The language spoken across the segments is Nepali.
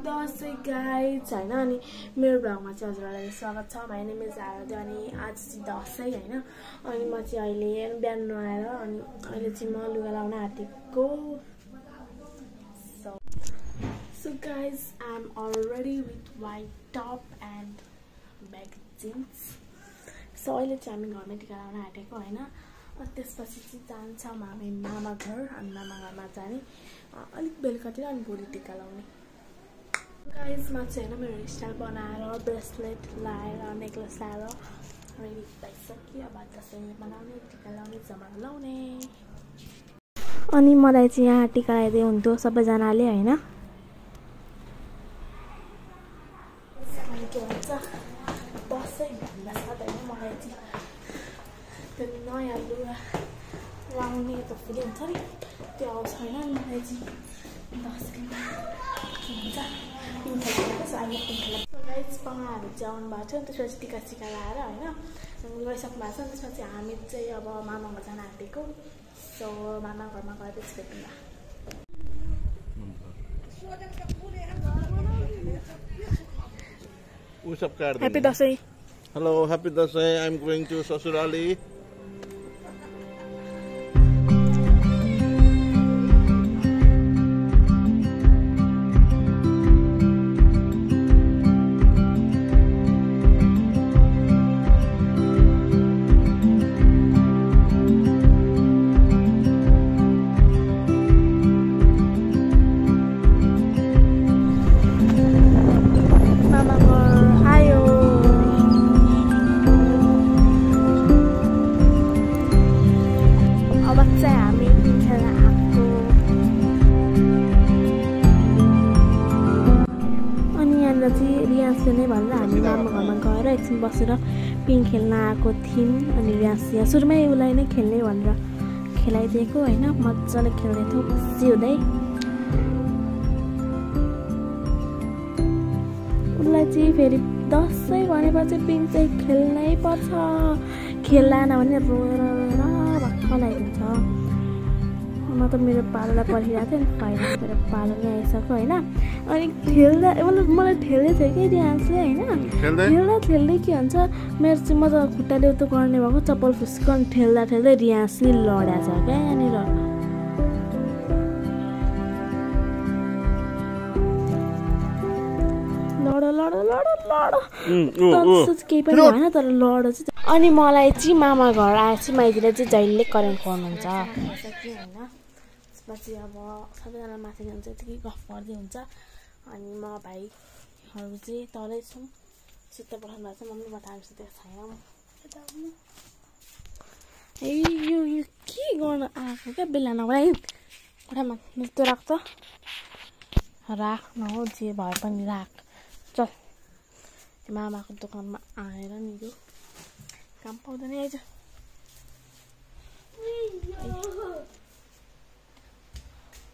दसैँ गाइज हैन अनि मेरो भ्लगमा चाहिँ हजुरहरुलाई स्वागत छ। माइ नेम इज आराध्या अनि आज चाहिँ दसैँ हैन अनि म चाहिँ अहिले बिहान नुहाएर अनि अहिले चाहिँ म लुगा लाउन आँटेको। So guys, I'm already with white top and baggy jeans. So अहिले चाहिँ हामी घरमै टिका लाउन आँटेको हैन। त्यसपछि चाहिँ जान्छौँ हामी मामा घर अनि मामा घरमा जाने अलिक बेलुकातिर अनि भोलि टिका लाउने। गाइज म चाहिँ हैन मेरो हेयरस्टाइल बनाएर ब्रेसलेट लाएर नेकलेस लाएर रेडी भइसक्यो। अब दसैँ मनाउने टिका लाउने जमारा लाउने। अनि मलाई चाहिँ यहाँ टिका लगाइदिए हुन्थ्यो सबैजनाले हैन। के भन्छ दसैँ भन्दा साथ हैन मलाई चाहिँ त्यो नयाँ लुगा लाउने त फिल हुन्छ नि त्यो आउँछ हैन। मलाई चाहिँ दसैँमा के भन्छ गाइज पाहुनाहरू चाहिँ आउनु भएको थियो। त्यसपछि टिका सिका लाएर होइन गइसक्नु भएको छ। त्यसपछि हामी चाहिँ अब मामा घर जान आँटेको। सो मामा घरमा गएर त्यसपछि भेटौँला। Happy Dasai. Hello, happy Dasai. I'm going to Sasurali. एकछिन बसेर पिङ खेल्न आएको थियौँ अनि यहाँ सुरुमै उसलाई नै खेल्ने भनेर खेलाइदिएको होइन। मजाले खेल्दै थियो खुसी हुँदै। उसलाई चाहिँ फेरि दसैँ भनेपछि पिङ चाहिँ खेल्नै पर्छ। खेल्दैन भने रोएर रोएर भक्क लगाइदिन्छ। म त मेरो पालोलाई परिरहेको थियो नि फाइदा मेरो पालो नै आइसक्यो होइन। अनि खेल्दा मतलब मलाई ठेल्दै थियो कि डान्सले होइन। खेल्दै के भन्छ मेरो चाहिँ म त खुट्टाले उतो गर्ने भएको चप्पल फुस्कन ठेल्दा ठेल्दै रियासले लड्या छ क्या यहाँनिर। लड केही पनि भएन तर लड चाहिँ। अनि मलाई चाहिँ मामा घर आएपछि माइतीले चाहिँ जहिले करेन्ट खुवाउनुहुन्छ होइन। त्यसपछि अब सबैजना माथि जान्छ यतिकै गफ गर्दै हुन्छ। अनि म भाइहरू चाहिँ तलै छौँ सुत्ता पठाउनु भएको छ। मम्मी म त हामी सुतेको छैन। ए यो के गर्न आएको क्या बेला नभए कोठामा त्यो राख त राख्नु हो जे भए पनि राख। चल मामाको दोकानमा आएर नि यो काम पाउँदैन आइज।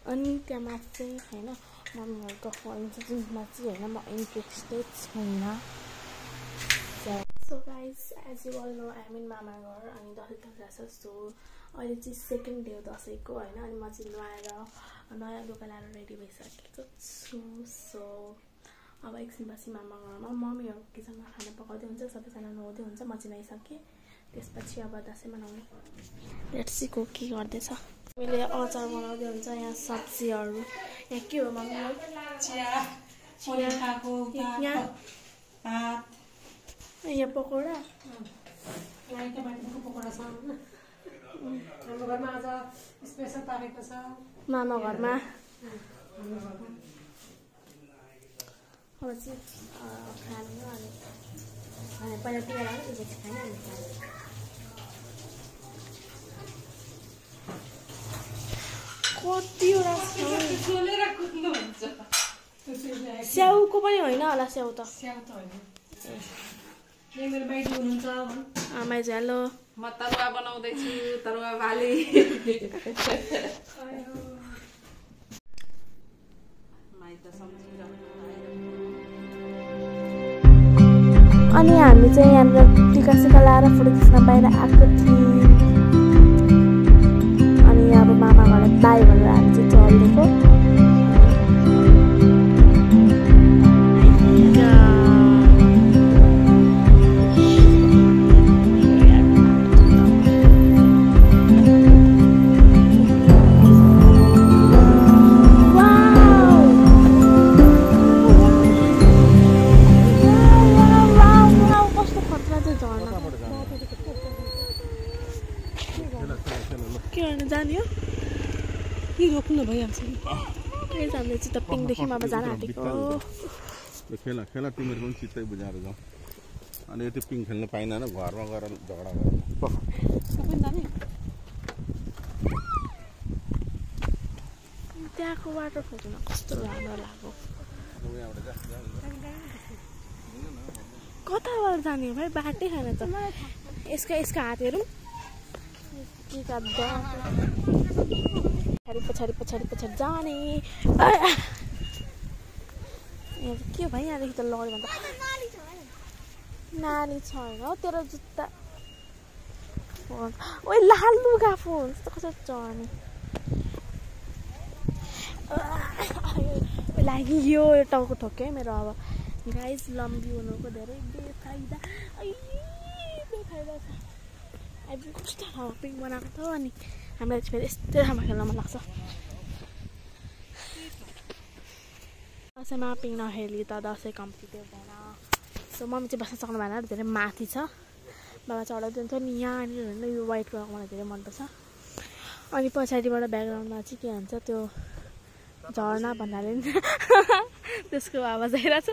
अनि त्यहाँ चाहिँ होइन मम्मीहरूको फर्निचर जुनमा चाहिँ होइन म इन्ट्रेस्टेड छैन। So guys as you all know I mean मामा घर अनि दसैँ तर्छ। सो अहिले चाहिँ सेकेन्ड डे हो दसैँको होइन। अनि म चाहिँ नुहाएर नयाँ लुगा लाएर रेडी भइसकेको छु। सो अब एकछिनपछि मामा घरमा मम्मीहरू किचनमा खाना पकाउँदै हुन्छ सबैजना नुहाउँदै हुन्छ म चाहिँ नुहाइसकेँ। त्यसपछि अब दसैँ मनाउने लेट्स सी को के गर्दैछ। मैले अचार बनाउँदै हुन्छ यहाँ सब्जीहरू। यहाँ के हो मम्मी यहाँ पकौडा मामा घरमा अब चाहिँ खानु अनि पहिला टिका लाग्यो त्यसपछि खाने अनि खाने। कतिवटा स्याउको पनि होइन होला। स्याउ त आमा हेलो म तरुवा बनाउँदैछु तरुवा भाले। अनि हामी चाहिँ यहाँनिर टिका सिका लाएर फोटो खिच्न बाहिर आएको थियौँ। अनि अब मामा घरलाई बाई भनेर हामी चाहिँ चल्दिएको। चाहिँ त पिङदेखि म अब जान आँटेको खेला खेला तिमीहरू पनि चित्तै बुझाएर जाउँ अनि त्यो पिङ खेल्न पाइँदैन घरमा गएर झगडा गर्नु त्यहाँको वाटरफल चाहिँ कस्तो राम्रो लाग्यो कताबाट जाने भाइ बाटै खान त यसको हात हेरौँ पछाडि जाने के भाइ यहाँदेखि त लड्यो भने त नानी छैन हौ तेरो जुत्ता ओइ लाल लुगा फोन यस्तो कसरी चढ्ने लागि यो टाउको ठोक्यो है मेरो अब गाइस लम्बी हुनुको धेरै बेफाइदा छ अहिले कस्तो ठाउँमा पिङ बनाएको थियो अनि हामीलाई चाहिँ फेरि यस्तै ठाउँमा खेल्न मन लाग्छ दसैँमा पिङ नखेली त दसैँ कम्प्लिटै हुँदैन सो मम्मी चाहिँ बस्न सक्नु भएन धेरै माथि छ बाबा चढाउँदैन थियो नि यहाँनिर यो वाइट कलरको मलाई धेरै मनपर्छ अनि पछाडिबाट ब्याकग्राउन्डमा चाहिँ के भन्छ त्यो झर्ना भन्नाले त्यसको आवाज आइरहेको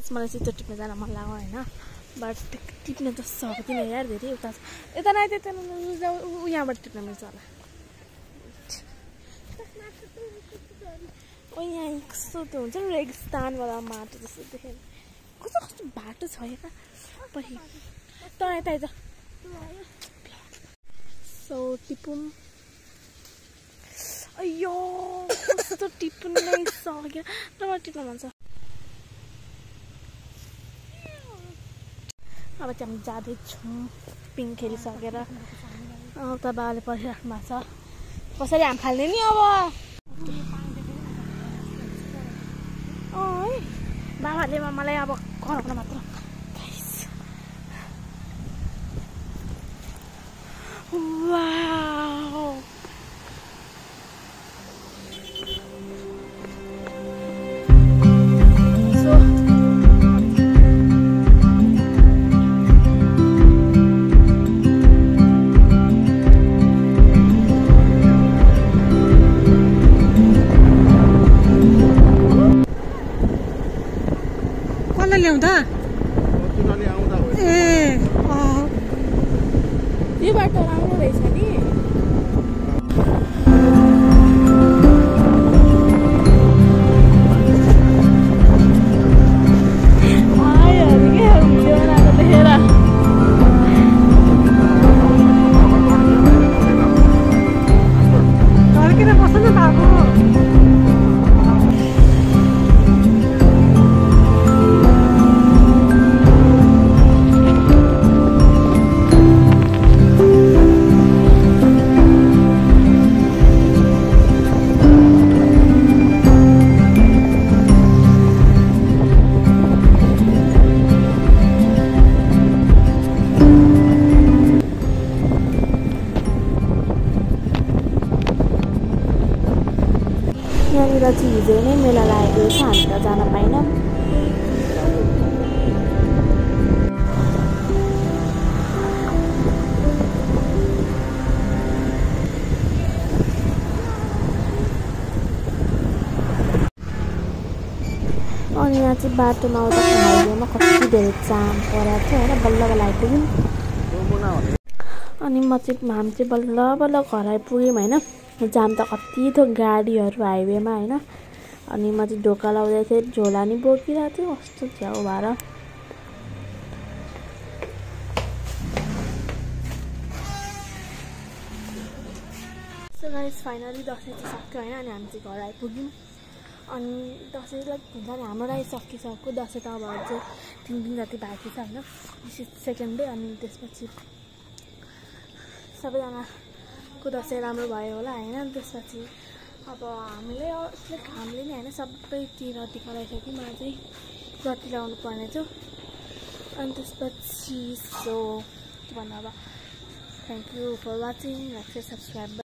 छ मलाई चाहिँ त्यो टिप्न जान मन लाग्यो होइन बट टिप्न त सक्दिनँ यार धेरै उता यता न त्यता यहाँबाट टिप्न मिल्छ होला ओ यहाँ कस्तो त्यो हुन्छ नि रेगिस्तानवाला माटो जस्तो देखेँ कस्तो कस्तो बाटो छ यहाँ पछि त यता सो टिपुम अयो कस्तो टिप्नु नै सक्यो र मलाई टिप्न मन छ अब चाहिँ हामी जाँदैछौँ पिङ खेलिसकेर उता बाबाले परिराख्नु भएको छ कसरी हाम फाल्ने नि अब है बाबाले मलाई अब कराउन मात्र वाउ ल्याउँदा ए यो बाटो राम्रो रहेछ नि यहाँनिर चाहिँ हिजो नै मेला लागेको छ हामी त जान पाइनौँ अनि यहाँ चाहिँ बाटोमा आउँदा हाइवेमा कति धेरै जाम परेको थियो होइन बल्ल बल्ल आइपुग्यौँ अनि हामी चाहिँ बल्ल बल्ल घर आइपुग्यौँ होइन जाम त कति थियो गाडीहरू हाइवेमा होइन अनि म चाहिँ ढोका लाउँदै थिएँ झोला नि बोकिरहेको थियो कस्तो छ्याउ भएर सो गाइस फाइनली दसैँ चाहिँ सक्यो होइन अनि हामी चाहिँ घर आइपुग्यौँ अनि दसैँ लाइक हुन्छ नि हाम्रो राई सकिसक्यो दसैँ त अब चाहिँ 3 दिन जति बाँकी छ होइन सेकेन्ड डे अनि त्यसपछि सबैजनाको दसैँ राम्रो भयो होला होइन त्यसपछि अब हामीले नि होइन सबैतिर टिका लगाइसक्यौँ मलाई चाहिँ जति लगाउनु पर्ने थियो अनि त्यसपछि सो के भन्नु अब thank you for watching like subscribe